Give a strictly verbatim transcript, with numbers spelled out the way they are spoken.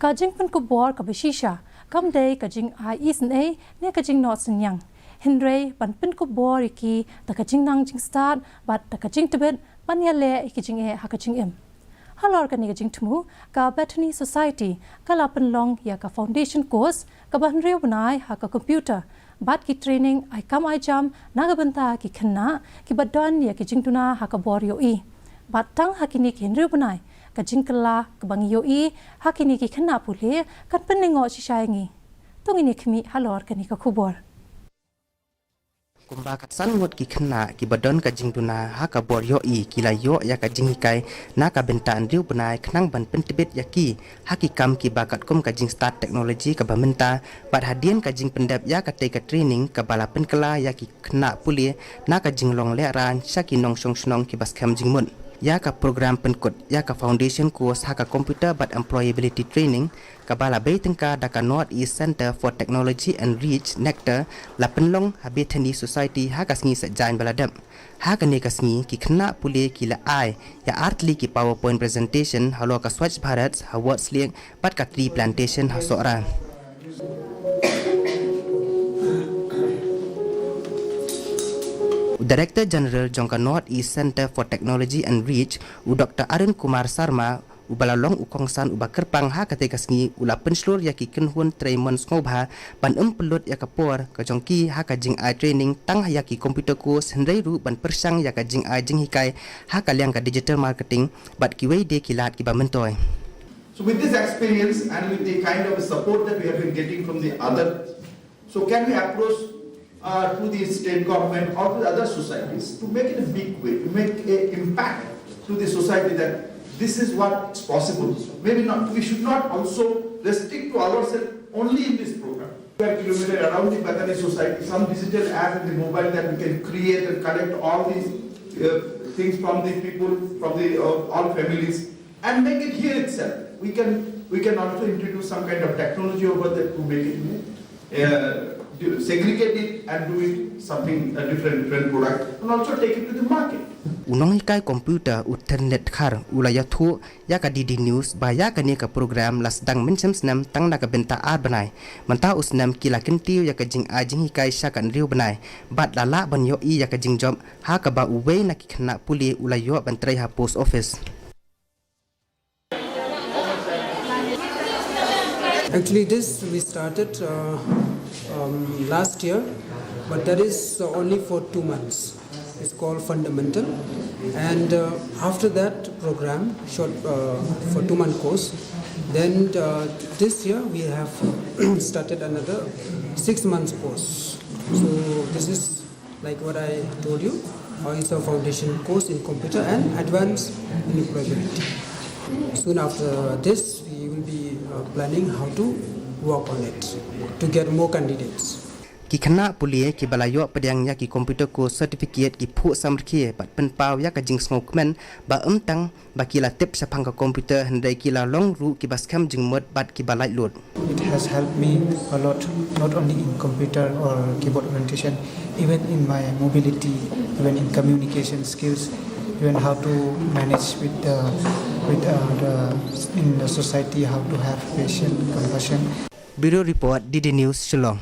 Ka jingpynkup bor kaba shisha kam dei ka jingai isynei ne ka jingnoh synñiang, hynrei ban pynkup bor ïa ki da ka jingnang jingstad bad da ka jingtbit ban ïaleh ïa ki jingeh ha ka jingim. Halor kane ka jingthmu, ka Bethany Society ka la pynlong ïa ka foundation course kaba hynriew bnai ha ka computer bad ki training ai kam ai jam na ka bynta ki khynnah kiba don ïa ki jingduna ha ka bor ïohi. Bad tang ha kine ki hynriew bnai, ka jingkylla kaba ngi ïohi ha kine ki khynnah pule kan pynlyngngoh shisha ïa ngi. To ngin ïa khmih halor kane ka khubor. Kumba khatsan ngut ki khynnah kiba don ka jingduna ha ka bor ïohi ki la ïoh ïa ka jinghikai na ka bynta hynriew bnai khnang ban pyntbit ïa ki ha ki kam kiba katkum ka jingstad technology kaba mynta, bad hadien ka jingpyndep ïa katei ka training kaba la pynkylla ïa ki khynnah pule na ka jinglong lehraiñ sha ki nongshong shnong kiba skhem jingmut. Ïa ka program pynkut ïa ka foundation course ha ka computer bad employability training kaba la bei tyngka da ka North East Centre for Technology and Reach, NECTAR, la pynlong ha Bethany Society ha ka sngi Saitjaiñ ba la dep. Ha kane ka sngi ki khynnah pule ki la ai ïa artylli ki PowerPoint presentation halor ka Swachh Bharat ha Watsliak bad ka tree plantation ha Sohra. U Director General jong ka North East Centre for Technology and Reach, u Doctor Arun Kumar Sharma, uba la long u kongsan uba kyrpang ha katei ka sngi, u la pynshlur ïa ki kynhun trei mon sngewbha ban ym pynlut ïa ka por ka jong ki ha ka jingai training tang ïa ki computer course, hynrei ruh ban pyrshang ïa ka jingai jinghikai ha ka liang ka digital marketing bad kiwei de ki lad kiba myntoi. So with this experience and with the kind of support that we have been getting from the other, so can we approach uh, to the state government or to the other societies to make it a big way, to make an impact to the society that this is what's possible. Maybe not, we should not also restrict to ourselves only in this program. Square kilometer around the Bethany Society, some digital app in the mobile that we can create and collect all these uh, things from the people, from the uh, all families, and make it here itself. We can we can also introduce some kind of technology over there to make it uh, segregate it and do it something a different different product, and also take it to the market. U nonghikai computer u Tyrnet Khar u la ïathuh ïa ka D D News ba ïa kane ka program la sdang mynshem snem tang na ka bynta ar bnai. Mynta u snem ki la kyntiew ïa ka jingai jinghikai sha ka hynriew bnai bad la lah ban ïohi ïa ka jingjop, ha kaba uwei na ki khynnah pule u la ïoh ban trei ha post office. Actually, this we started uh, um, last year, but that is uh, only for two months. It's called Fundamental. And uh, after that program, short uh, for two month course, then uh, this year we have started another six months course. So this is like what I told you, uh, it's a foundation course in computer and advanced in employability. Soon after this, we will be uh, planning how to work on it to get more candidates. Ki khynnah pule kiba la ïoh pdiang ïa ki computer course certificate ki phuh samrkhie bad pynpaw ïa ka jingsngewkmen ba ym tang ba ki la tip shaphang ka computer hynrei ki la long ruh kiba skhem jingmut bad kiba laitluid. It has helped me a lot, not only in computer or keyboard orientation, even in my mobility, even in communication skills, even how to manage with the with uh, the in the society, how to have patience, compassion. Bureau Report, D D News, Shillong.